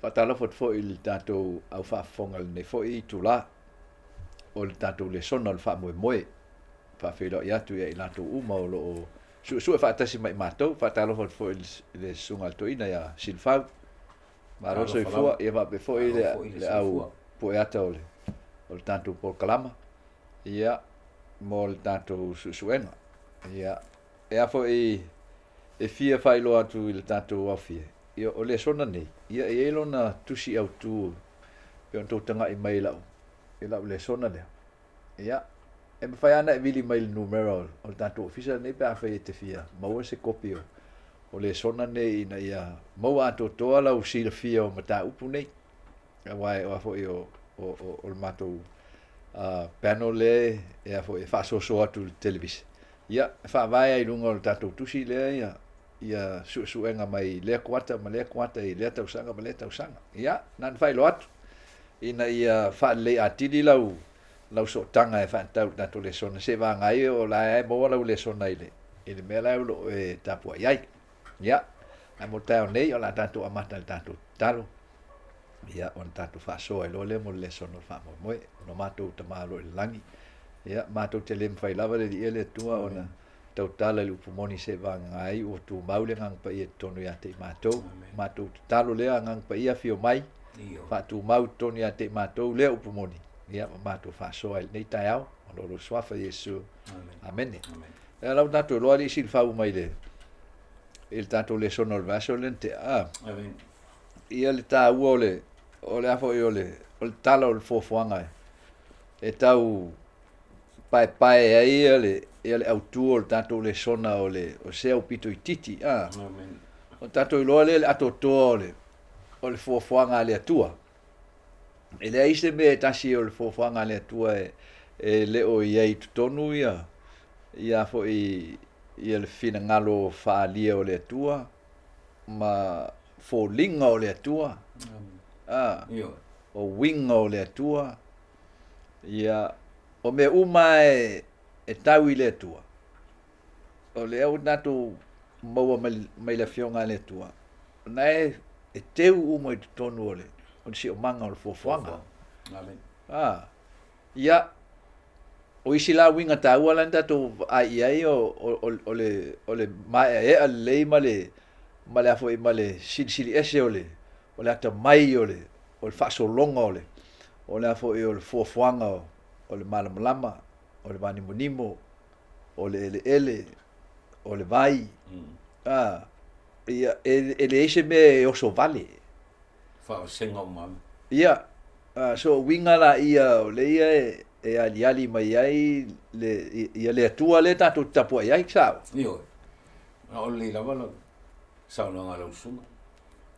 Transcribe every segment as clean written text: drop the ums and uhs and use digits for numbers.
Faatalofa atu foi i le tatou au faafofoga i lenei foi itulā o le tatou lesona o le faamoemoe. Faafeiloai atu ia i latou uma o lo o suesue faatasi ma i matou. Faatalofa atu foi i le Susuga a le Toeaina ia Silafau. Malo soifua, ia faapea foi le au pueata o le tatou polokalama, ia, mo le tatou suesuega. Ia, e a foi e fia faailoa atu i le tatou aofia, ia, o lesona nei, ia, e i ai lona tusi autu pei ona tou tagai mai i lau, i lau lesona lea. Ia, e mafai lava ona e vili mai i le numera o le tatou ofisa lenei pe afai e te fia maua se kopi o lesona nei ina ia maua atoatoa lau silafia o mataupu nei. Aua o a foi o, o, o, o le matou uh, panel lea e a foi e faasoasoa atu i le televise. Ia, e faavae ai i luga o le tatou tusi lea ia ia suesuega mai lea kuata ma lea kuata i lea tausaga ma lea tausaga. Ia, na ona faailoa atu ina ia faalelei atili lau lau sootaga e faatatau i le tatou lesona seivaga ai o la e maua lau lesona i le i le mea la o lo o e tapuai ai. Ia, ae mo le taeao nei o le a tatou amata i le tatou tatalo. Ia, ona tatou faasoa ai loa lea mo le lesona o le faamoemoe. Ona matou Tama o lo o i le lagi, ia, matou te le mafai lava le Alii e le Atua ona tautala i le upu moni seivaga ai ua tumau le Agaga Paia i totonu ia te i matou. Matou tatalo lea Agaga Paia afio mai, faatumau i totonu ia te i matou lea upu moni, ia ma matou faasoa i lenei taeao, o lo lou suafa Iesu. Amene. Ia lau tatou iloa alii silafau mai le i le tatou lesona o le vaiaso lea na tea. Ah. Amen. Ia le taua o le o le a foi o le o le tala o le fuafuaga e tau paepae ai ia le, ia le autu o le tatou lesona o le o se aupito itiiti. A. Amen. O tatou iloa lea le atoatoa o le o le fuafuaga a le Atua. E leai se mea e tasi o le fuafuaga a le Atua e, e le o i ai i totonu ia ia foi ia le finagalo faaalia o le Atua ma foliga o le Atua. A, o uiga o le Atua. Ia, o mea uma e, e tau i le Atua, o lea ua tatou maua mai, mai le Afioga a le Atua, o na e, e teu uma i totonu o le, o le siomaga o le fuafuaga. Amen. Ah, ia, o isi la uiga taua la na tatou vaai i ai o, o, o, o le, o le maeaea lelei ma le, ma le a foi ma le silisili ese o le, o le atamai o le, o le faasologa o le, o le a foi o le fuafuaga o, o le malamalama, o le vanimonimo, o le eleele, o le vai, mm. a, ia, e, e leai se mea e oso vale. Faavasega uma ame. Ia, a, so uiga la ia o le ia e, e aliali mai ai le, ia le Atua lea tatou te tapuai ai, sao? Ioe. A o lelei lava lau saunoaga a lau susuga.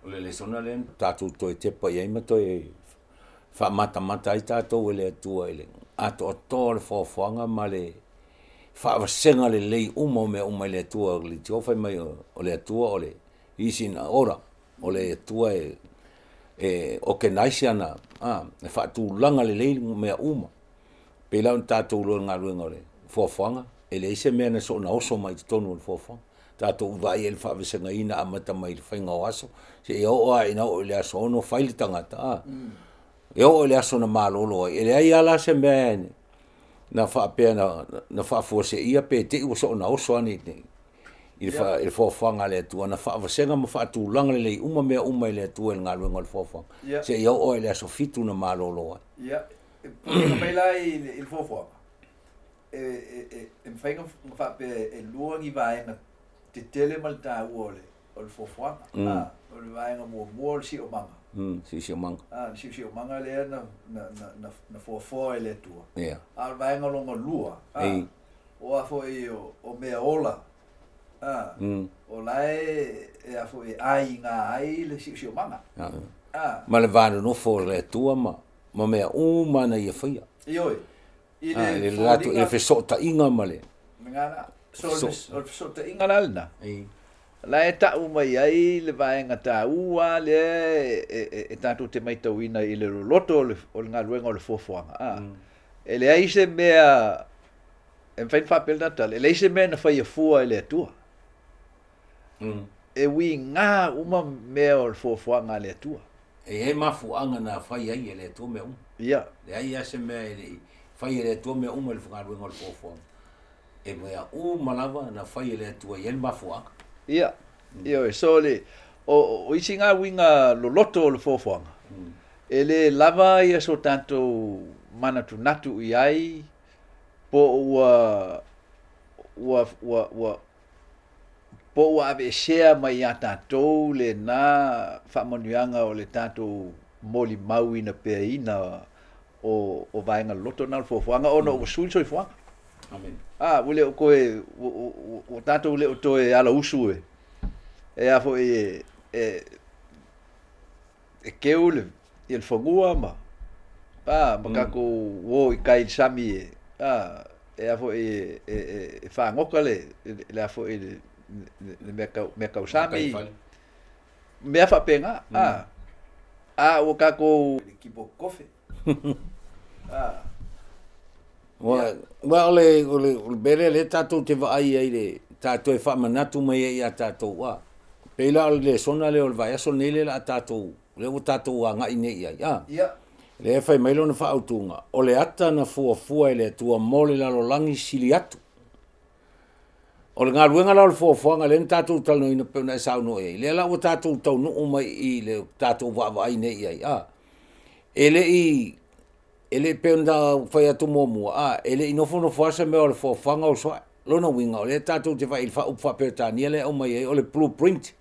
O le lesona lea na tatou toe tepa i ai ma toe faamatamata ai tatou e le Atua i le atoatoa o le foafoaga ma le faavasega lelei uma o mea uma i le Atua. O le Leitio fai mai o le Atua o le He is in order. O le Atua e, e organize ana, a, e faatulaga lelei mea uma. Pei la ona tatou iloa i le galuega o le foafoaga, e leai se mea na soona oso mai i totonu o le foafoaga. Tatou vaai ai i le faavasegaina amata mai i le faiga o aso seia oo lava ina oo i le aso 6 fai le tagata a. E oo i le aso na malolo ai, e leai lava la se mea na faapea na faafuaseia pe te i ua soona oso ane i le foafoaga a le Atua, na faavasega ma faatulaga lelei uma mea uma e le Atua i le galuega o le foafoaga, seia oo lava i le aso 7 na malolo ai. Ia, e pule mai la i le foafoaga, e, e, e, e mafai ona faapea e lua ni vaega tetele ma le taua o le, o le foafoaga. Mm. A, o le vaega muamua o le siomaga. Mm, siosiomaga. A, le siosiomaga lea na, na, na, na, na foafoa e le Atua. Yeah. A o le vaega lona lua, a, Ei. o a foi o, o mea ola, a, mm. o la e, e a foi e aiga ai le siosiomaga. A. A. Ma le va nonofo o le Atua ma, ma mea uma na ia faia. Ioe. I le, ah, le latou, i le fesootaiga ma le... Lena. So, o le fesootaiga la lena. La e tau mai ai le vaega taua lea e, e, e tatou te maitauina i le loloto o le, o le galuega o le fuafuaga. Ah. Mm. E leai se mea, e mafai ona faapea lena tala, e leai se mea na faia fua e le Atua. Mm. E uiga uma mea o le fuafuaga a le Atua. E i ai mafuaaga na fai ai e le Atua mea uma. Ia. Leai lava se mea e le i fai e le Atua mea uma i le galuega o le fuafuaga. E mea uma lava na fai e le Atua e i ai le mafuaaga. Ia. Ioe, so le, o, o isi na uiga loloto o le fuafuaga, e le lava ia so tatou manatunatu i ai, po o ua, ua, ua, ua, po ua aveesea mai ia tatou lena faamanuiaga o le tatou molimauina peaina o, o vaega loloto na o le fuafuaga ona ua sui le soifuaga. Amen. A, ua le o toe, ua, ua, ua tatou le o toe alausu e, e a foi e, e, e keu le, ia le fanua ma, a, ma tatou o i tai i le sami e, a, e a foi e, e, e, e fagota le, le a foi le, le, le mea tau, mea tau sami, mea faapena, a, a ua tatou le kipo kofe, a. Ua, ua o le, o le, o le mea lea lea tatou te vaai ai le, tatou e faamanatu mai ai ia tatou, a, pei la o le lesona lea o le vaiaso lenei lea o le a tatou, lea ua tatou agai nei i ai, a. Ia. Lea e fai mai lona faautuga, o le ata na fuafua e le Atua mo le lalolagi sili atu. O le galuega la o le fuafuaga lea na tatou talanoaina pei ona e saunoa i ai, lea la ua tatou taunuu mai i le tatou vaavaai nei i ai, a. E le i, e le i pei ona fai atu muamua, a, e le i nofonofo lava se mea o le fuafuaga o soae. Lona uiga, o lea tatou te vaai i le faaupu faa-Peretania lea e aumai ai, o le blueprint.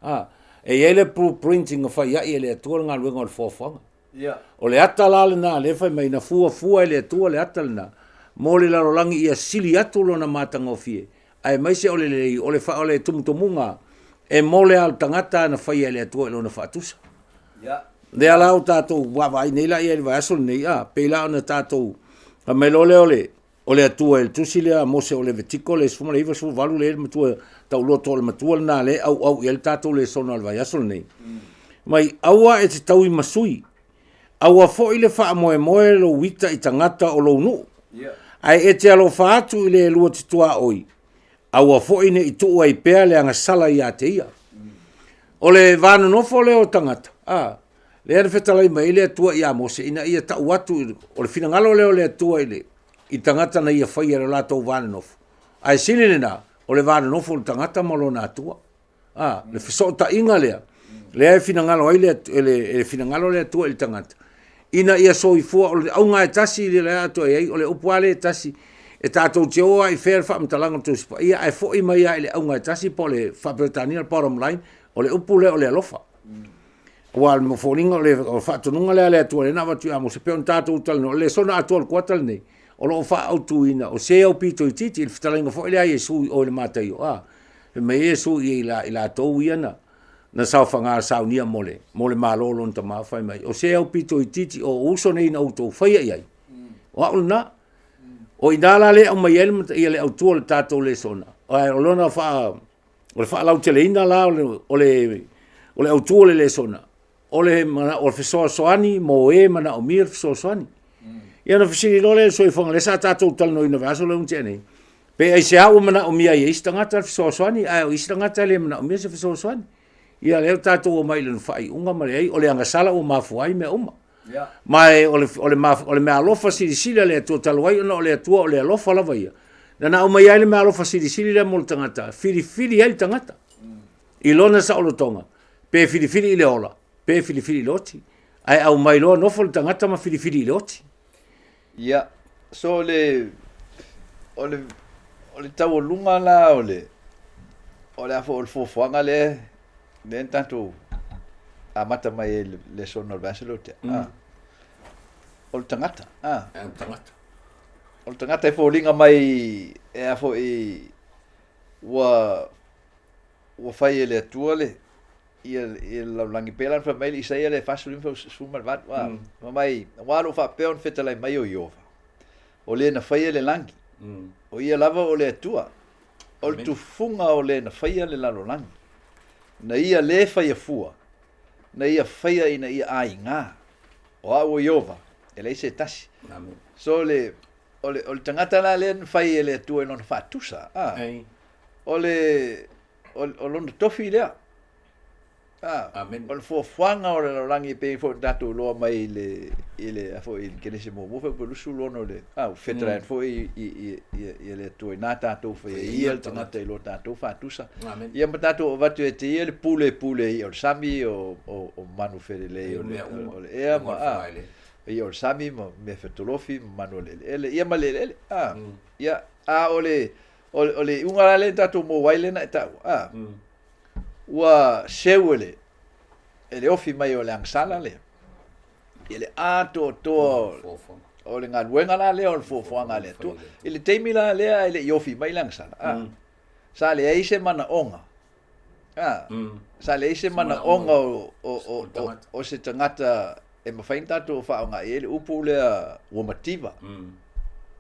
A, e i ai le blueprint na fai ai e le Atua le galuega o le fuafuaga. Yeah. O le ata la lena, lea fai mai, na fuafua e le Atua le ata lena, mo le lalolagi ia sili atu lona matagofie, aemaise o le lelei, o le, o le tumutumuga e mo le ao tagata na faia e le Atua i lona faatusa. Yeah. Lea la o tatou vaavaai nei la i ai le vaiaso lenei, a, pei la ona tatou, fai mai loa lea o le, o le Atua i le tusi lea a Mose o Levitiko le 19 18 le matua tauloto o le matua lena le auau i ai le tatou lesona o le vaiaso lenei. Mai aua e te taui ma sui, aua foi le faamoemoe lou ita i tagata o lou nuu, ae e te alofa atu i le lua te tuaoi, aua foi ne i tuu ai pea le agasala ia te ia. O le va nonofo lea o tagata, a, lea na fetalai mai ai le Atua ia Mose ina ia tau atu, o le finagalo lea o le Atua i le i tagata na ia faia i lo latou va nonofo. Ae sili lena, o le va nonofo o le tagata ma lona Atua. A, le fesootaiga lea, lea e finagalo ai le, le, le finagalo le Atua i le tagata, ina ia soifua, o le auga e tasi i le atoa i ai, o le upu lava lea e tasi, e tatou te o lava i fea le faamatalaga o le Tusi Paia, ae foi mai lava i le auga e tasi, po o le faa-Peretania, le bottom line, o le upu lea o le alofa. Aua o le foliga o le faatonuga lea a le Atua lea na avatu ia Mose, pei ona tatou talanoa, o le lesona atoa o le kuata lenei, o lo o faaautuina, o se aupito itiiti, i le fetalaiga foi lea a Iesu i o i le Mataio, a, fai mai ai Iesu i i latou ia na, na saofaga saunia mo le, mo le malo o lona tama, fai mai, o se aupito itiiti o uso nei na outou faia i ai, o au lena. O i ina la lea e aumai ai le, le autu o le tatou lesona, ae o lona faa, o le faalauteleina la o le, o le, o le autu o le lesona, o le, o le fesoasoani mo e manaomia le fesoasoani. Ia ona fesili loa lea i le soifuaga, lea sa tatou talanoaina vaiaso lea ua tea nei, pe aisea ua manaomia ai e isi tagata le fesoasoani, ae o isi tagata e le manaomia se fesoasoani. Ia lea ua tatou omai i le faaiuga ma leai, o le agasala ua mafua ai mea uma. Ma e o le, o le, o le meaalofa silisili a le Atua talu ai ona o le Atua o le alofa lava ia. Na na aumai ai le meaalofa silisili lea mo le tagata, filifili ai le tagata i lona saolotoga, pe filifili i le ola, pe filifili i le oti. Ae aumai loa nofo le tagata ma filifili i le oti. Ia, so le, o le, o le taualuga la o le, o le a foi o le fuafuaga lea, lea na tatou amata mai ai le lesona o le vaiaso lea ua tea. Ah. O le tagata, ah. O le tagata. O le tagata e foliga mai e a foi ua ua fai e le Atua le ia ia le lalolagi pei la ona fai mai le Isaia le 45 18 a fai mai aua o lo o faapea ona fetalai mai o Ieova o le na faia le lagi o ia lava o le Atua o le tufuga o le na faia le lalolagi na ia lē faia fua na ia faia ina ia aiga o au o Ieova e leai se tasi. So le o le o le tagata la lea na fai e le Atua i lona faatusa a o le o, o lona tofi lea. Amene. O le fuafuaga o le lalolagi e pei foi ona tatou iloa mai i le, i le, a foi i le Kenese muamua fuaiupu 26 le, a, ua fetalai atu foi i, i, i, i, i le Atua ina tatou faia e ia le tagata i lo tatou faatusa. Amene. Ia ma tatou avatu ia te ia le pule e pule ai ia o le sami, o, o, o manu felelei o le, o le ea ma, a, ia o le sami ma mea fetolofi ma manu o le eleele, ia ma le eleele, a. Ia, a o le, o le, o le iuga la lea na tatou maua ai lea na e taua, a. Ua seu e le, e le ofi mai o le agasala le, ia le atoatoa o le galuega la lea o le fuafuaga a le Atua. I le taimi la lea ae le i ofi mai le agasala, a, sa leai se manaoga, a, sa leai se manaoga o, o, o, o, o se tagata e mafai ona tatou faaaoga i ai le upu lea ua mativa.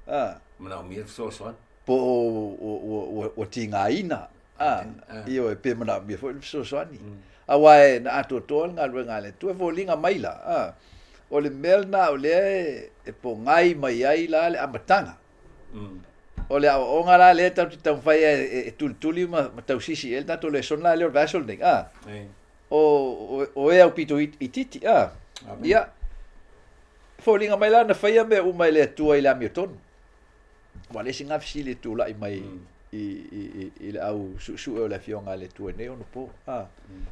A. Manaomia le fesoasoani. Po o ua tigaina. A, ioe, pe manaomia foi le fesoasoani. Aua e na atoatoa le galuega a le Atua, e foliga mai la, a, o le mea lena o lea e pogai mai ai la le amataga. O le aoaoga la lea tatou te taumafai ai e tulituli ma tausisi i ai le tatou lesona la lea o le vaiaso lenei, a, o e aupito itiiti, a. Ia, e foliga mai la na faia mea uma e le Atua i le amiotonu. Aua o le isi lena fesili e tulai mai i le au suesue o le Afioga a le Atua i nei ono po. A.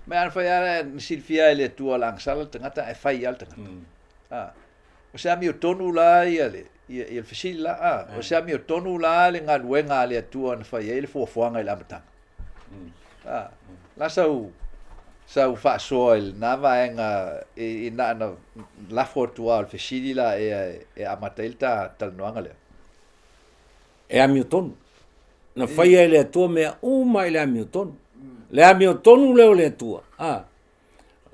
Ma ana fai lava na silafia e le Atua o le agasala le tagata ae fai lava le tagata. A. O se amiotonu la ia le, ia, ia le fesili la, a. O se amiotonu la le galuega a le Atua na fai ai le fuafuaga i le amataga. A. La sau, sau faasoa i lena vaega i, i na ana lafo atu lava o le fesili la ea e amata ai le ta talanoaga lea. E amiotonu. Na faia e le Atua mea uma i le amiotonu. Le amiotonu lea o le Atua. A.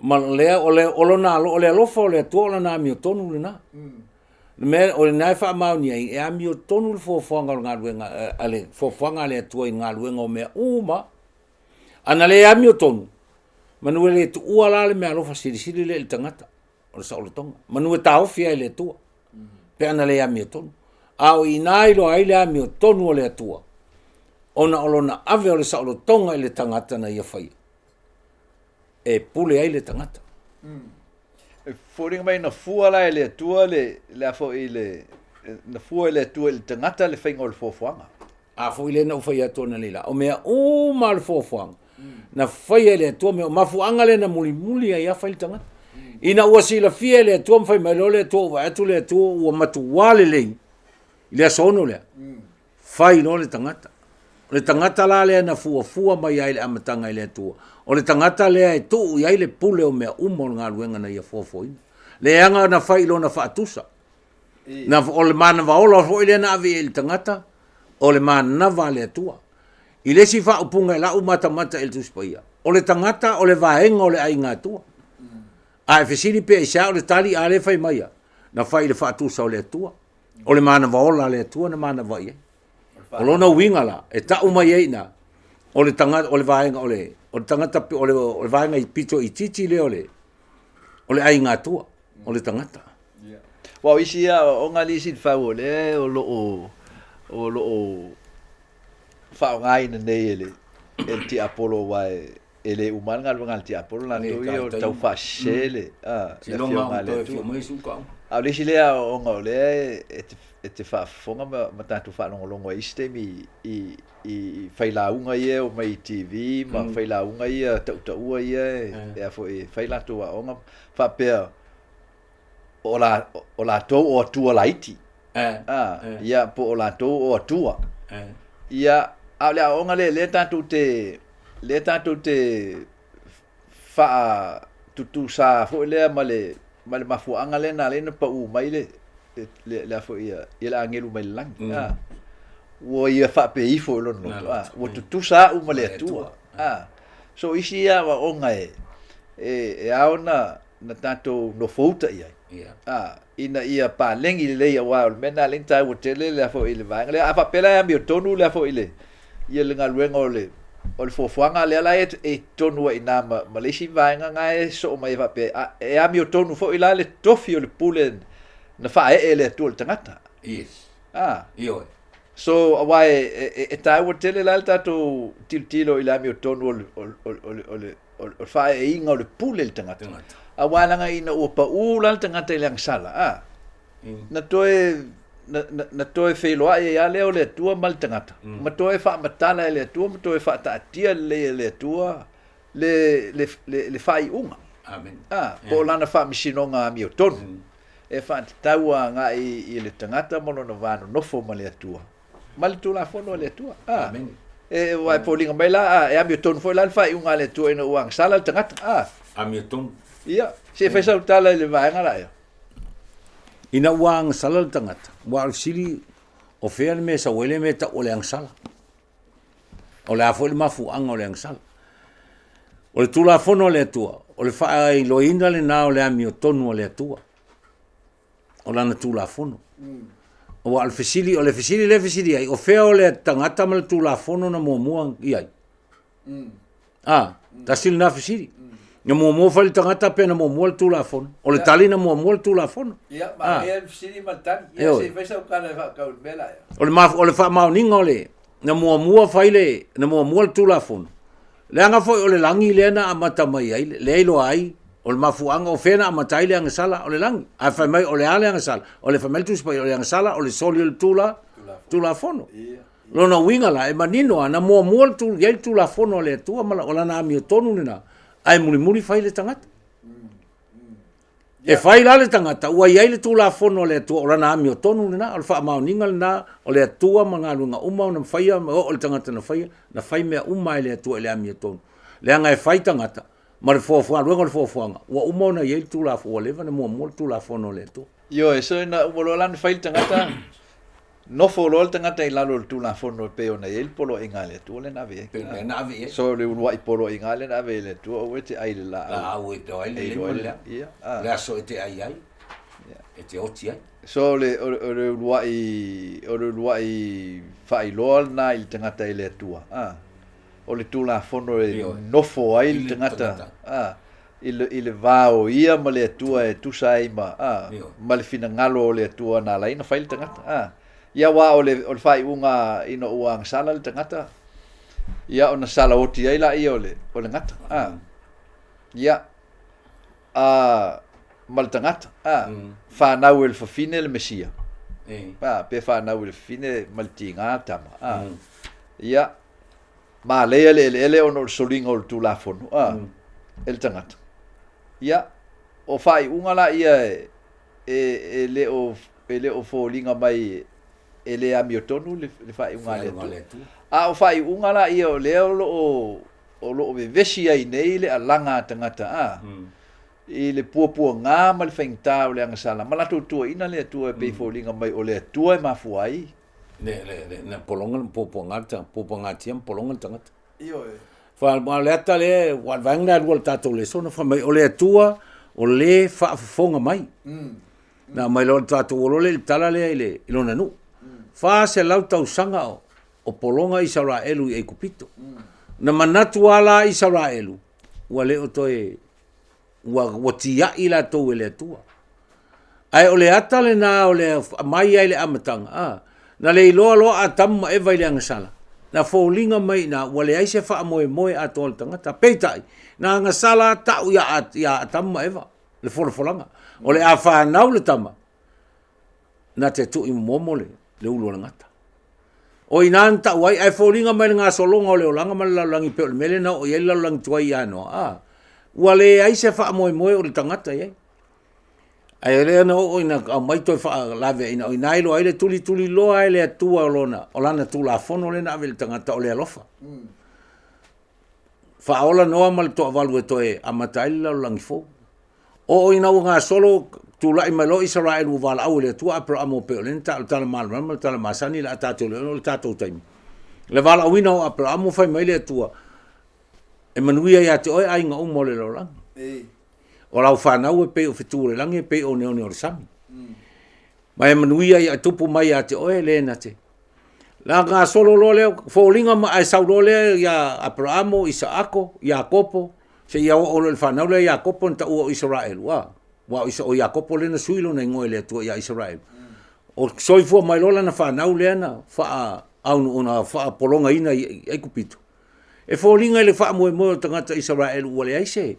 Ma lea, o le, o lona, o le alofa o le Atua o lona amiotonu lena. Le mea, o lena e faamaonia ai, e amiotonu le fuafuaga o le galuega, a le fuafuaga a le Atua i galuega o mea uma. A na le amiotonu, manu e le tuua la le meaalofa silisili lea i le tagata, o le saolotoga. Manu e taofi ai e le Atua, pe ana le amiotonu. A o i ina iloa ai le amiotonu o le Atua, ona o lona ave o le saolotoga i le tagata na ia faia, e pule ai le tagata. E foliga mai na fua la e le Atua le, le a foi le, na fua e le Atua i le tagata le faiga o le fuafuaga. A foi lea na ou fai atu analeila, o mea uma le fuafuaga na faia e le Atua mea, o mafuaaga lea na mulimuli ai lava fai le tagata. Ina ua silafia e le Atua ma fai mai loa le Atua, ua vaai atu le Atua ua matuā lelei i le aso 6 lea, fai loa le tagata. O le tagata la lea na fuafua mai ai i le amataga i le Atua, o le tagata lea e tuu i ai le pule o mea uma o le galuega na ia fuafuaina. Leaga na fai i lona faatusa. Na, o le manava ola foi lea na ave i ai i le tagata, o le manava a le Atua. I le isi faaupuga i lau matamata i le Tusi Paia, o le tagata o le vaega o le aiga Atua. A e fesili pe aisea o le tali, a lea fai mai a, na fai i le faatusa o le Atua. O le manava ola a le Atua na manava i ai. O lona uiga la, e tau mai ai ina, o le tagata, o le vaega, o le, o le tagata, o le, o le vaega i pito itiiti lea o le, o le aiga Atua, o le tagata. Aua o isi aoaoga alii silafau o lea o lo o o lo o faaaogaina nei e le e le tiapolo aua e le uma lava le galuega a le tiapolo latou ia o le tau faasese le a le afioga a le Atua. A o le isi lea aoaoga o lea e te e te faafofoga ma ma tatou faalogologo ai i isi taimi i i failauga ia e omai i TV ma failauga ia tautaua ia e a foi e fai latou aoga faapea o, la, o latou o atua laiti. Ah, ia, po o latou o atua. Ia, a o le aoaoga lea, lea tatou te, lea tatou te faatutusa foi lea ma le, ma le mafuaaga lea na ala ai ona pau mai le, le, le a foi ia, ia le agelu mai le lagi. Ah, ua ia faapea ifo i lona loto, ah, ua tutusa au ma le Atua. Ah, so isi ia aoaoga e, e, e ao ona na tatou nofouta i ai, a, ina ia paleni lelei aua o le mea lena lea na taua tele le a foi le vaega lea. A faapea la e amiotonu le a foi le, ia le galuega o le, o le fuafuaga lea la e, e i totonu ai i ina ma, ma le isi vaega na e soo mai ai faapea, a, e amiotonu foi la le tofi o le pule na faaee e le Atua i le tagata. Yes. A. Ioe. So, aua e, e, e tāua tele la le tātou tilotilo i le amiotonu o le, o, o, o, o le, o le faaeeiga o le pule i le tagata. Aua leaga ina ua paū la le tagata i le agasala, a, na toe, na, na, na toe feiloai ai lava lea o le Atua ma le tagata, ma toe faamatala e le Atua ma toe faataatia lelei e le Atua le, le, le, le faaiuga. Amen. A, po o lana faamasinoga amiotonu e faatatau agai i le tagata ma lona va nonofo ma le Atua, ma le Tulafono a le Atua. A, Amen. e, aua e foliga mai la, a, e amiotonu foi la le faaiuga a le Atua ina ua agasala le tagata. A, Amiotonu. ia, se i fai sau tala i le vaega la ea. Ina ua agasala le tagata, aua o le fesili, o fea le mea e sau ai le mea e tau o le agasala? O le a foi le mafuaaga o le agasala? O le Tulafono a le Atua, o le faailoaina lena o le amiotonu a le Atua, o lana Tulafono. Aua o le fesili, o le fesili lea e fesili ai, o fea o le tagata ma le Tulafono na muamua i ai? A, tasi lena fesili. Na muamua fai le tagata pe na muamua le Tulafono? O le tali na muamua le Tulafono. Ia, manaia le fesili ma le tali. Ia, se i fai sau tala e faatau i le mea la ia. O le, o le faamaoniga o le, na muamua fai le, na muamua le Tulafono. Leaga foi o le lagi lea na amata mai ai, lea iloa ai, o le mafuaaga o fea na amata ai le agasala, o le lagi. Ae fai mai o le a le agasala? O le fai mai le Tusi Paia, o le agasala o le soli o le tula, Tulafono. Lona uiga la, e manino lava, na muamua le tu, i ai le Tulafono a le Atua ma o lana amiotonu lena, ae mulimuli fai le tagata. E fai la le tagata, ua i ai le Tulafono a le Atua, o lana amiotonu lena, o le faamaoniga lena o le Atua ma galuega uma ona faia, ma oo i le tagata na faia, na fai mea uma lava e le Atua i le amiotonu. Leaga e fai tagata, ma le galuega o le foafoaga, ua uma ona i ai le Tulafono, ua leva ona muamua le Tulafono a le Atua. Ioe, so ina uma loa la ona fai le tagata, Nofo loa le tagata i lalo o le Tulafono e pei ona i ai le poloaiga a le Atua lea na ave i ai. Pei ona ave i ai. So le uluai poloaiga lea na ave i le Atua, aua e te ai i le laau. Laau e te ai le lima le Ia. Le aso e te ai ai, e te oti ai. So o le, o le, o le uluai, o le uluai faailoa lena i le tagata i le Atua. A. O le Tulafono e nofo ai le tagata. A. I le, i le va o ia ma le Atua e tusa ai ma, a, ma le finagalo o le Atua na ala ai ona fai le tagata. A, ia aua o le, o le faaiuga ina ua agasala le tagata, ia ona salaoti ai laia o le, o le gata. A, ia, a, ma le tagata, a, fanau e le fafine le Mesia. A, pe fanau e le fafine ma le tiga tama. A, ia, Maleia le eleele ona o le soliga o le Tulafono a e le tagata. Ia, o faaiuga la ia e, e, e le o, e le o foliga mai e le amiotonu le, le faaiuga a le Atua. A o faaiuga la ia o lea o lo o, o lo o vevesi ai nei le alaga a tagata a, i le puapuaga ma le faigata o le agasala ma latou tuuaiina le Atua e pei foliga mai o le Atua e mafua ai Le, le, le, na pologa le puapuaga le tagata, puapuagatia ma pologa le tagata. Ioe. Fa, ma le ata le, ua le vaega lea lua le tatou lesona, fai mai, o le Atua, o le faafofoga mai. Na aumai loa le tatou olo lea i le tala lea i le, i lona nuu. 400 tausaga o, o pologa Isaraelu i Aikupito. Na manatu lava la Isaraelu, ua le o toe ua, ua tiai latou e le Atua. Ae o le ata lena o le aumai ai le amataga, a, na le iloa loa Atamu ma Eva i le agasala, na foliga mai ina ua leai se faamoemoe atoa o le tagata. Peitai, na agasala tau ia, ia Atamu ma Eva, le folafolaga. O le a fanau le tama, na te tui momomo le, le ulu o le gata. O i ina na tau ai, ae foliga mai le gasologa o le olaga ma le lalolagi pei o le mea lea na oo i ai le lalolagi tuai ia Noa, a, ua leai se faamoemoe o le tagata i ai. Ae lea na oo ina aumai toe faalaveaina, o i ina e iloa ai le tulituliloa e le Atua o lona, o lana Tulafono lea na ave i le tagata, o le alofa. Faaola Noa ma le toavalu e toe amata ai le lalolagi fou. Oo ina ua gasolo, tulai mai loa Isaraelu ua valaau e le Atua Aperaamo pei o lea na ta, o le tala malamalama ma le tala masani le a tatou le o le tatou taimi. Le valaauina o Aperaamo fai mai le Atua, e manuia ia te oe aiga uma o le lalolagi. O lau fanau e pei o fetu o le lagi e pei o oneone o le sami. Ma e manuia ia tupu mai ia te oe le na te. La gasolo loa lea, foliga ma ae sau loa lea ia Aperaamo, Isaako, Iakopo, seia oo loa i le fanau lea Iakopo na taua o Isaraelu, a, aua o Iakopo lea na sui lona igoa e le Atua ia Isaraelu. O soifua mai loa lana fanau lea na faaaunu na faapologaina i Aikupito, e foliga i le faamoemoe o tagata Isaraelu ua leai se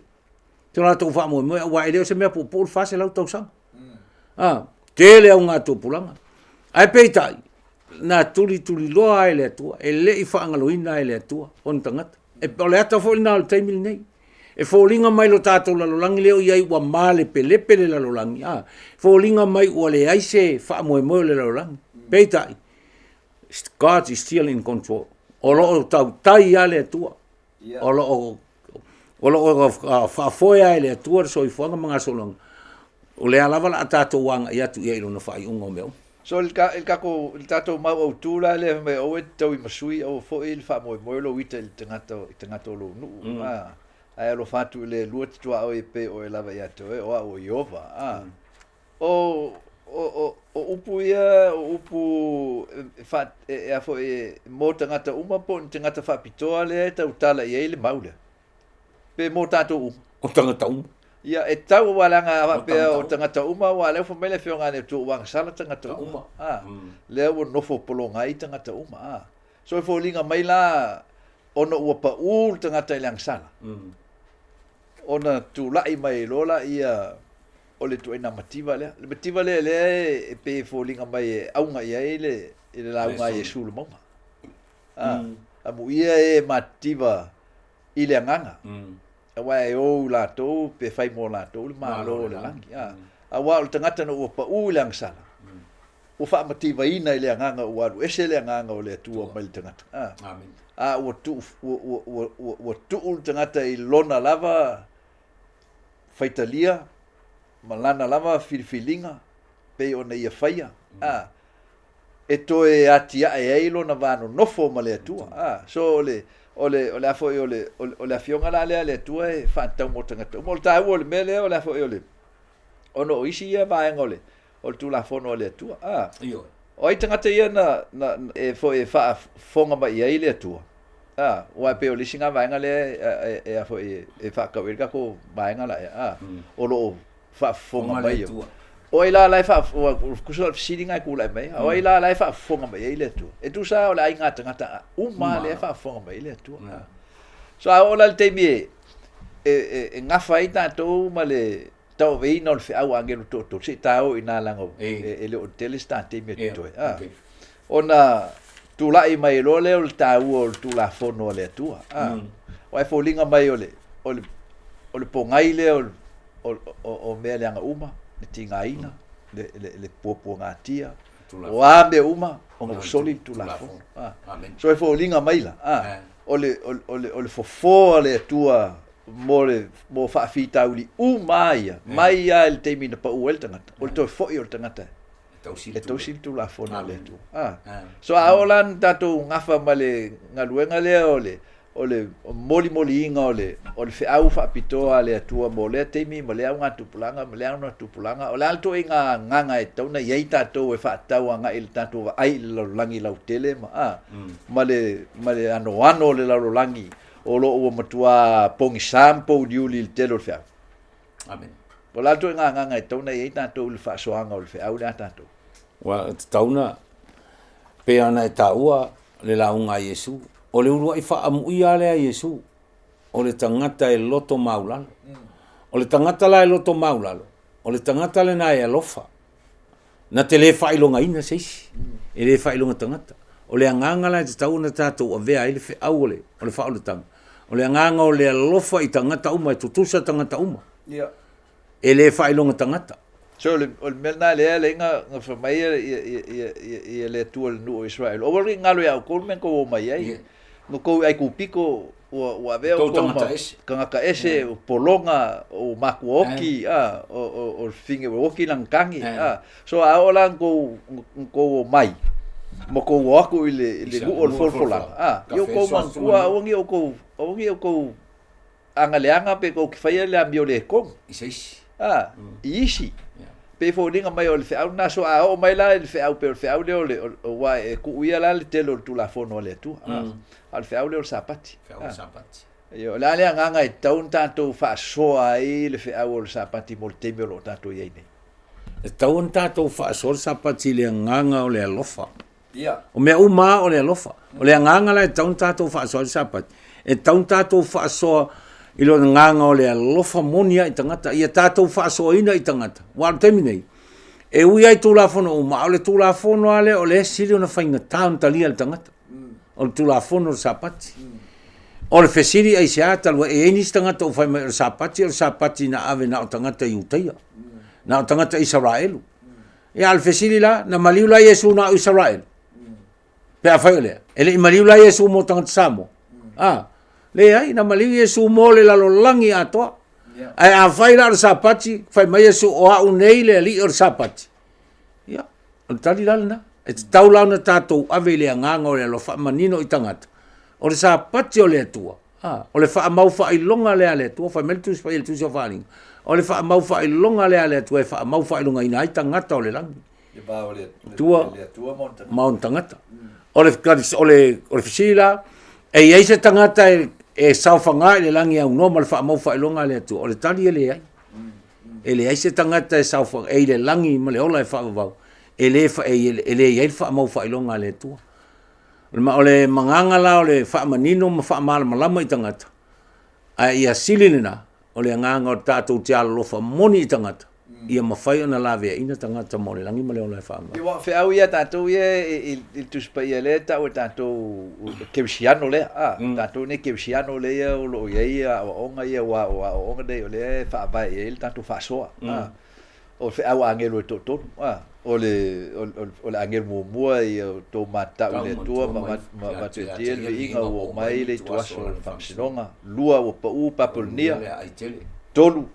so latou faamoemoe, aua e le o se mea puupuu le 400 tausaga. A, tele augatupulaga. Ae peitai, na tulituliloa lava e le Atua, e le i faagaloina e le Atua ona tagata. E, o le ata foi lena o le taimi lenei. E foliga mai lo tatou lalolagi lea o i ai ua malepelepe le lalolagi, a, foliga mai ua leai se faamoemoe o le lalolagi. Peitai, God is still in control. O lo o tautai lava le Atua. O lo o o lo o faafoe lava e le Atua le soifuaga ma gasologa. O lea lava la a tatou agai atu i ai i lona faaiuga o mea uma. So i le tatou, i le tatou mau autu la lea fai mai aua e te taui ma sui, aua foi le faamoemoe lou ita i le tagata, i tagata o lou nuu, a, ae alofa atu i le Alua te tuaoi e pei o oe lava ia te oe, o au o Ieova, a. O, o, o, o upu ia, o upu e, fa, e, e a foi, e, mo tagata uma po o ni tagata faapitoa lea e tautala i ai le mau lea. Pe mo tatou uma. O tagata uma. Ia, e tatau aua leaga a faapea o tagata uma, aua o lea ua fai mai le Afioga a le Atua ua agasala tagata uma. A, lea ua nofo pologa ai tagata uma. A, so e foliga mai la ona ua pau le tagata i le agasala, ona tulai mai loa laia o le ituaiga mativa lea. Le mativa lea lea e pei e foliga mai e auga i ai le, i le lauga a Iesu i le mauga. A, amuia e mativa i le agaga, aua e ou latou pe fai mo latou le Malo o le lagi. A, aua o le tagata ina ua pau i le agasala, ua faamativaina i le agaga ua alu ese le agaga o le Atua mai le tagata. A, a ua tuu, ua, ua, ua, ua, ua tuu le tagata i lona lava faitalia ma lana lava filifiliga pei ona ia faia. A, e toe atiae ai lona va nonofo ma le Atua. A, so o le, o le, o le a foi o le, o le afioga la lea a le Atua e faatatau mo tagata uma. O le taua o le mea lea, o le a foi o le, ona o isi ia vaega o le, o le Tulafono a le Atua. A, Ioe. O ai tagata ia na, na, e foi e faafofoga mai i ai le Atua? A, aua e pei o le isi na vaega lea e, e, e, a foi e faatau i ai le tatou vaega la ea. A, o lo o faafofoga mai. O ai la la e faafofoga, tusa o le fesili lena e tulai mai, o ai la la e faafofoga mai ai le Atua? E tusa o le aiga tagata uma lea e faafofoga mai ai le Atua. So a oo la i le taimi e, e, e, e gafa ai tatou ma le tauaveina o le feau a agelu toatolu, se i ta o i ina leaga e, e le o tele se ta taimi e totoe. Ah. Ona tulai mai loa lea o le taua o le Tulafono a le Atua. Ah. Aua e foliga mai o le, o le, o le pogai lea o, o, o, o mea leaga uma, le tigaina, le, le, le puapuagatia, o a mea uma, ona ua soli le Tulafono. Ah. So e foliga mai la, ah, o le, o, o le, o le fofo a le Atua mo le mo faafitauli uma ia, mai lava i le taimi na pau ai le tagata, o le toe foi o le tagata e tausi le Tulafono a le Atua. Ah. So a oo la na tatou gafa ma le galuega lea o le o le molimoliina o le o le feau faapitoa a le Atua mo lea taimi ma lea augatupulaga ma lea augatupulaga, o le a le ituaiga agaga e tatau ona i ai tatou e faatatau agai i le tatou vaai i le lalolagi lautele ma a ma le ma le anoano o le lalolagi o lo o ua matua pogisa ma pouliuli i le tele o le feau. Amen. O le a le ituaiga agaga e tatau ona i ai tatou i le faasoaga o le feau lea a tatou? Ua tatau ona, pei ona e taua le lauga a Iesu, o le uluai faaamuia lea a Iesu, o le tagata e loto maulalo. O le tagata la e loto maulalo, o le tagata lena e alofa, na te le faailogaina se isi, e le faailoga tagata. O le agaga la e tatau ona tatou avea ai le feau o le, o le faaolataga, o le agaga o le alofa i tagata uma, e tutusa tagata uma. Yeah. E le faailoga tagata. So, o le, o le mea lena lea lea na, na fai mai ia, ia, ia, ia, ia, ia le Atua i le nuu o Israel. Aua le galo ia outou le mea na tou o mai ai. Yeah. Na tou ai kupito ua, ua avea outou ma tagata ese, o pologa, o makua oki, a, o, o, o le fine ua oki lana tagi, a. So a oo la na tou, na tou omai, ma tou o atu i le, i le nuu o le folafolaga, a, ia outou manatua aua ne i outou, aua ne i outou agaleaga pe tou te faia le amio le tonu. I se isi. A, i isi. Pei e foliga mai o le feau lena, so a oo mai la i le feau, pei o le feau lea o le, aua e tuu ia la le tele o le Tulafono a le Atua, a o le feau lea o le Sapati. Feau o le Sapati. Ioe, o le a le agaga e tatau ona tatou faasoa ai le feau o le Sapati mo le taimi o lo o tatou i ai nei? E tatau ona tatou faasoa le Sapati i le agaga o le alofa. O mea uma lava o le alofa. O le agaga la e tatau ona tatou faasoa ai le Sapati, e tatau ona tatou faasoa i le agaga o le alofa moni lava i tagata, ia tatou faasoaina i tagata. Aua o le taimi nei, e ui lava i Tulafono uma, a o le Tulafono lava lea o lea e sili ona faigata ona talia e le tagata, o le Tulafono o le Sapati. O le fesili aisea talu ai, e i ai nisi tagata ua fai mai o le Sapati o le Sapati na ave na o tagata Iutaia, na o tagata Isaraelu. Ia a o le fesili la, na maliu la Iesu na o Isaraelu? Pe afai o lea, e le i maliu la Iesu mo tagata Samoa? A, leai, na maliu Iesu mo le lalolagi atoa. Ae afai la o le Sapati, fai mai Iesu o au nei le Alii o le Sapati. Ia, o le tali la lena. E tatau la ona tatou ave i le agaga o le alofa manino i tagata. O le Sapati o le Atua, a, o le faamau faailoga lea a le Atua, fai mai le Tusi Paia i le Tusi o Faaaliga, o le faamau faailoga lea a le Atua e faamau faailogaina ai tagata o le lagi. Le va o le Atua le Atua ma ona tagata. Ma ona tagata. O le, o le, o le fesili la, e i ai se tagata e, e saofaga i le lagi e aunoa ma le faamau faailoga a le Atua? O le tali e leai. E leai se tagata e saofaga, e i le lagi ma le ola e faavavau, e le, e, e le i ai le faamau faailoga a le Atua. O le magaga la o le faamanino ma faamalamalama i tagata, ae ia sili lena, o le agaga o tatou te alolofa moni i tagata, ia mafai ona laveaina tagata mo le lagi ma le ola e faavavau. Ia, aua o feau ia a tatou ia i le Tusi Paia lea e tau e tatou kerisiano lea, a, tatou nei kerisiano lea o lo o i ai aoaoga ia, aua o aoaoga nei o lea e faavae i ai le tatou faasoa, a. O le feau agelu e toatolu, a, o le, o le agelu muamua ia outou matatau i le Atua ma vatuetia le viiga ua oo mai le ituaso o le faamasinoga. Lua, ua pau Papelonia. Tolu,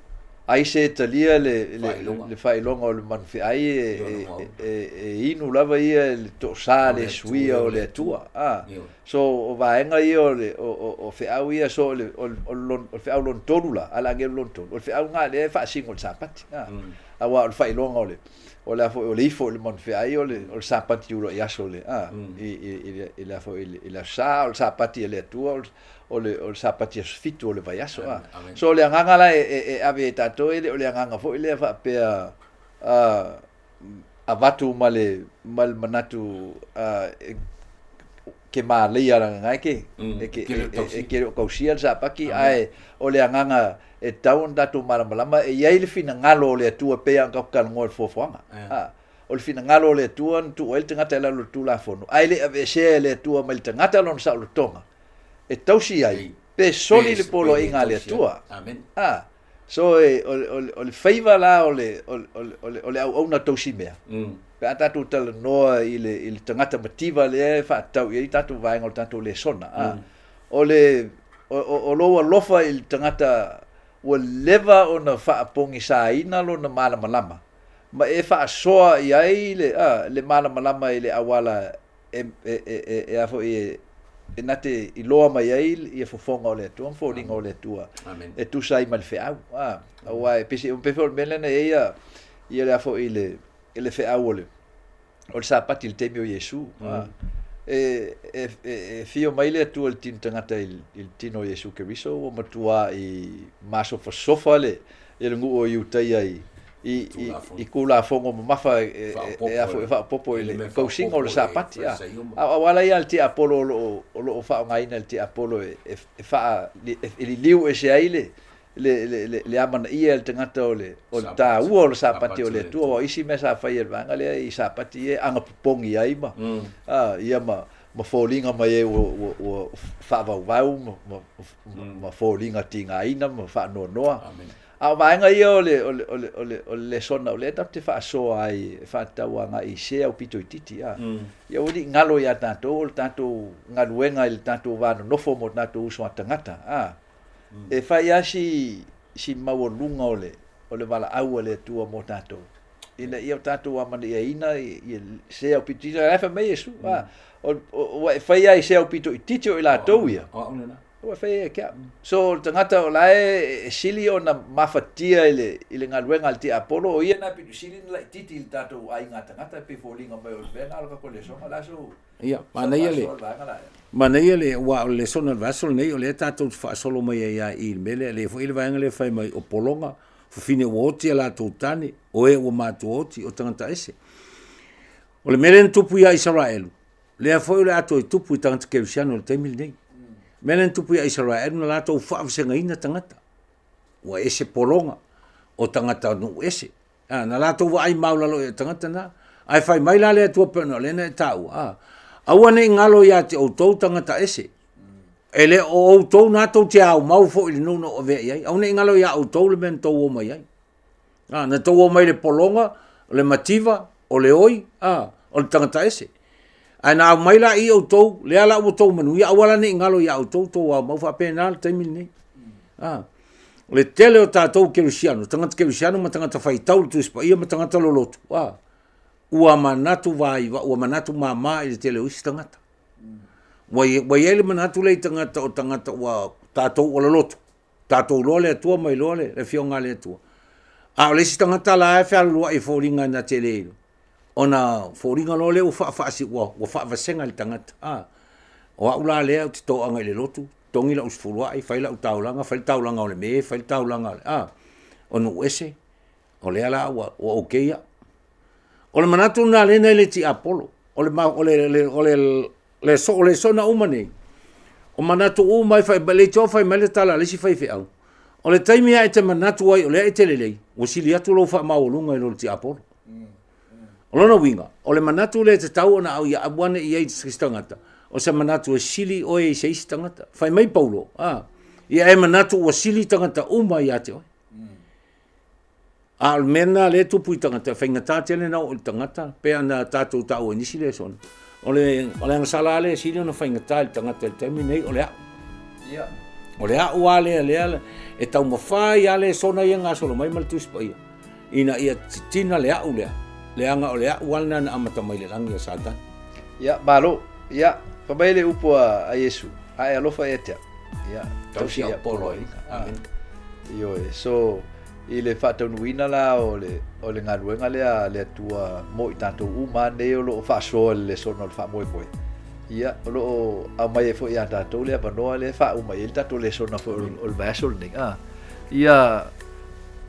ai se e talia le, le, le faailoga o le manufeai e, e, e inu lava ia i le toosa le suia o le Atua. A, so o vaega ia o le, o, o, o feau ia, so o le, o le, o le feau lona tolu la, a le agelu lona tolu, o le feau lena lea e faasino i le Sapati. A, aua o le faailoga o le, o le a foi, o le ifo i le manufeai o le, o le Sapati uluai aso le, a, i, i, i, le, i le a foi, i le Aso Sa, o le Sapati a le Atua, o le, o le, o le Sapati aso fitu o le vaiaso. A. So o le agaga la e, e, e ave e tatou, e le o le agaga foi lea faapea, a, avatu ma le, ma le manatu, a, e, ke māleia lana e ke, e ke, e, e ke le o tausia le Sapati, ae o le agaga e tatau ona tatou malamalama, e i ai le finagalo o le Atua e pei lava ona tatou talanoa i le fuafuaga. A, o le finagalo o le Atua na tuu ai le tagata i lalo o le Tulafono, ae le i aveesea e le Atua mai le tagata lona saolotoga e tausi ai, pe soli le poloaiga a le Atua. A, so e, o, o, o le faiva la o le, o, o, o le, o le auauna tausi mea, pe a tatou talanoa i le, i le tagata mativa lea e faatatau i ai tatou vaega o le tatou lesona, a, o le, o, o, o lou alofa i le tagata ua leva ona faapogisaina lona malamalama, ma e faasoa i ai le, a, le malamalama i le auala e, e, e, e, e a foi e, e na te iloa mai ai ia fofoga o le Atua ma foliga o le Atua. Amen. E tusa ai ma le feau. A, aua e pese, pei foi o le mea lea na i ai ia, ia le a foi le, le feau o le, o le Sapati i le taimi o Iesu. A, e, e, e, e fio mai le Atua i le tino tagata i, i le tino o Iesu Keriso, ua matua i masofasofa le, ia le nuu o Iutaia i, i, i, i Tulafono mamafa e, e, e, a foi, e faaopoopo i le tausiga o le Sapati. A, a o auala ia a le tiapolo o lo o, o lo o faaaogaina e le tiapolo e, e, e, faa, e liliu ese ai le, le, le, le, le amanaia e le tagata o le, o le taua o le Sapati o le Atua. Aua o isi mea sa fai e le vaega lea i Sapati ia e agapopogi ai ma, a, ia ma, ma foliga mai ai ua, ua, ua faavauvau ma, ma, ma foliga tigaina ma faanoanoa. A o vaega ia o le, o le, o le, o le, o le lesona o lea tatou te faasoa ai e faatatau agai i se aupito itiiti, a. Ia aua ne i galo iā tatou o le tatou galuega i le tatou va nonofo ma o tatou uso a tagata, a. E fai lava si, si maualuga o le, o le valaau a le Atua mo tatou, ina ia o tatou amanaiaina ia se aupito itiiti. O la e fai mai Iesu, a, ua e fai lava i se aupito itiiti o i latou ia. O au lena. Ua e fai ia te au. So, o le tagata o la e sili ona mafatia i le, i le galuega a le tiapolo, o ia na e pito sili ona laitiiti i le tatou aiga tagata, e pei e foliga mai o le mea lena o le tatou lesona, o le a sou, Ia, manaia le, manaia le, aua o le lesona o le vaiaso lenei, o lea tatou te faasolo mai ai lava i i le mea lea, lea foi le vaega lea e fai mai o pologa Fafine ua oti a latou tane, o e ua matua oti, o tagata ese. O le mea lea na tupu ia Isaraelu, lea foi o le a toe tupu i tagata kerisiano i le taimi lenei. Mea lea na tupu ia Isaraelu na latou faavasegaina tagata. Ua ese pologa o tagata nuu ese. A, na latou vaai maualalo i tagata na. Ae fai mai la le Atua pei ona o lea na e taua, a, aua ne i galo ia te outou tagata ese. E le o outou na tou te aumau foi i le nuu na ou avea i ai. Aua ne i galo ia outou le mea na tou o mai ai. A, na tou o mai i le pologa, o le mativa, o le oi, a, o le tagata ese. Ae na aumai la i outou, lea la ua outou manuia, aua la ne i galo ia outou tou aumau faapena le taimi lenei. A, o le tele o tatou kerisiano, tagata kerisiano ma tagata faitau le Tusi Paia ma tagata lolotu, a, ua manatu vaiva, ua manatu mama i le tele o isi tagata. Ua i ai le manatu lea i tagata o tagata ua tatou ua lolotu, tatou iloa le Atua ma iloa le Afioga a le Atua. A o le isi tagata la e fealualuai e foliga na te le iloa, ona foliga loa lea ua faafaasi ua, ua faavasega i le tagata. A, o au la lea ou te toaga i le lotu, togi lau sefuluai, fai lau taulaga, fai le taulaga o le me, fai le taulaga o le, a, o nuu ese, o lea la ua, ua okay au. O le manatu lena lea na i le tiapolo, o le, o le, o le, le so, o lesona uma nei, o manatu uma e fai, leitioa fai mai le tala a le isi faifeau, o le taimi lava e te manatu ai o lea e te lelei, ua sili atu lou faamaualuga i lo le tiapolo. O lona uiga, o le manatu lea e tatau ona au ia aua ne i i ai se tagata, o se manatu e sili oe i se isi tagata. Fai mai Paulo, a, ia e manatu ua sili tagata uma ia te oe. A o le mea lena lea e tupu i tagata, e faigata tele ona oo i le tagata, pei ona tatou taua i nisi lesona, o le, o le agasala lava lea e sili ona faigata i le tagata i le taimi lenei, o le a'u. Ia. O le a'u lava lea, lea e taumafai lava lesona ia e gasolo mai ma le Tusi Paia, ina ia titina le a'u lea, leaga o le a'u lava lena na amata mai i le lagi a Satani. Ia, malo. Ia, fai mai le upu a Iesu, a e alofa ia te au. Ia, tausi au poloaiga. Amene. Ioe, so i le faataunuuina la o le, o le galuega lea a le Atua mo i tatou uma nei o lo o faasoa i le lesona o le faamoemoe, ia, o lo o aumai ai foi ia tatou le avanoa lea e faauma i ai le tatou lesona foi o le vaiaso lenei. A, ia,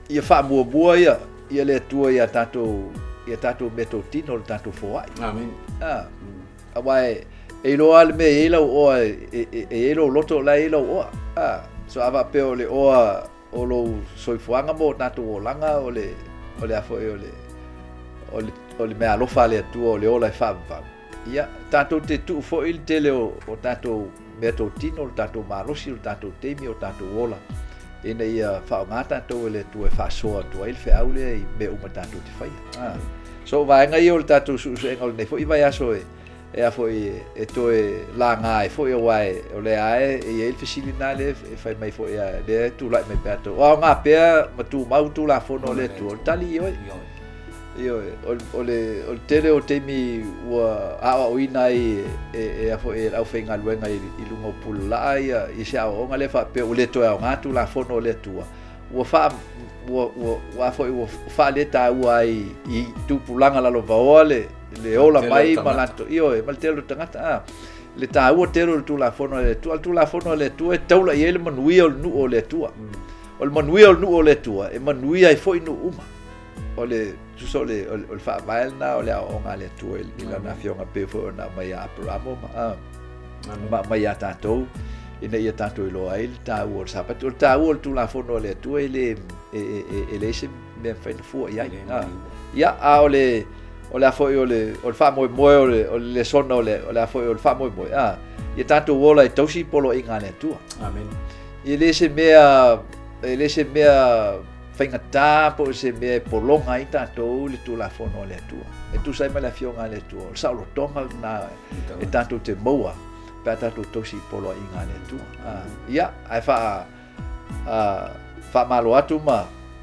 ia faamuamua ia, ia le Atua ia tatou, ia tatou meatotino o le tatou foai. Amene. A, aua e, e iloa lava le mea e i ai lau oa, e, e, e i ai lou loto o la e i ai lau oa. A, so a faapea o le oa o lou soifuaga ma o tatou olaga o le, o le a foi o le, o le, o le meaalofa a le Atua o le ola e faavavau, ia, tatou te tuu foi le tele o, o tatou meatotino, o le tatou malosi, o le tatou taimi, o tatou ola, ina ia faaaoga tatou e le Atua e faasoa atu ai le feau lea i mea uma tatou te faia. Ah. So, vaega ia o le tatou suesuega o lenei foi vaiaso e, e a foi e toe laga ai foi aua e, o lea lava e i ai le fesili lena lea e fai mai foi a lea e tulai mai pea o aoga pea ma tumau Tulafono a le Atua. O le tali ioe. Ioe, o le, o le tele o taimi ua aoaoina ai e, e a foi e le aufaigaluega i, i luga o pulalaa ia, i se aoaoga lea faapea ua le toe aoga Tulafono a le Atua. Ua faa, ua, ua, ua a foi ua faaletaua ai i tupulaga lalovaoa le, le ola mai ma latou, ioe, ma le tele o tagata, a, le taua tele o le Tulafono a le Atua. O le Tulafono a le Atua e taula i ai le manuia o le nuu o le Atua. O le manuia o le nuu o le Atua, e manuia ai foi nuu uma. O le, tusa o le, o le faavae lena o le aoaoga a le Atua i Lana Afioga pei foi ona aumai ia Aperamo ma, a, ma aumai ia tatou, ina ia tatou iloa ai le taua o le Sapati. O le taua o le Tulafono a le Atua e le, e, e, e, e leai se mea mafai ona fua i ai. A, ia, a o le, o le a foi o le, o le faamoemoe o le, o le lesona o le, o le a foi o le faamoemoe, a, ia tatou ola e tausi poloaiga a le Atua. Amen. E le se mea, e le se mea faigata po o se mea e pologa ai tatou le Tulafono a le Atua. E tusa ai ma le Afioga a le Atua, o le saolotoga lena e tatou te maua pe a tatou tausi i poloaiga a le Atua. A, ia, ae faa, a, faamalo atu ma,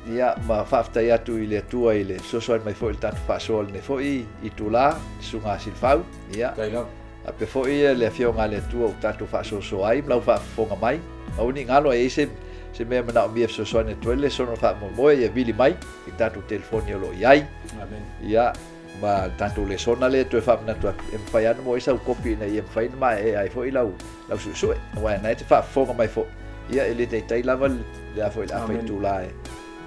ia, ma faafetai atu i le Atua i le fesoasoani mai foi i le tatou faasoa i lenei foi itula, le Susuga a Silafau. Ia, faapea foi le Afioga a le Atua ua tatou faasoasoa ai ma lau faafofoga mai. Aua ne i galo a i ai se, se mea e manaomia e fesoasoani atu ai le lesona o le faamoemoe, ia vili mai i le tatou telefoni o lo o i ai. Amen. Ia, ma le tatou lesona lea e toe faamanatu atu, e mafai lava ona maua ai sau kopi ina ia mafai ona maeaea ai foi lau, lau suesue. Aua o lena e te faafofoga mai foi, ia e le taitai lava le a foi le afa itula e,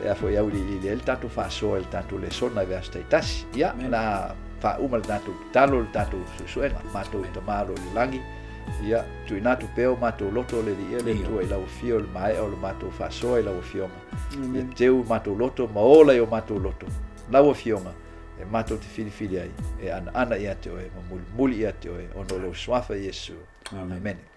E a foi auiliili ai le tatou faasoa i le tatou lesona i vaiaso taitasi. Ia, o le a faauma le tatou tatalo, le tatou suesuega, matou Tama o lo o i le lagi, ia, tuuina atu pea o matou loto le Alii e le Atua i lau Afio i le maea o le matou faasoa i lau Afioga. Ia teu i matou loto ma ola i o matou loto lau Afioga e matou te filifili ai e anaana ia te oe ma mulimuli ia te oe ona o lou Suafa Iesu. Amene.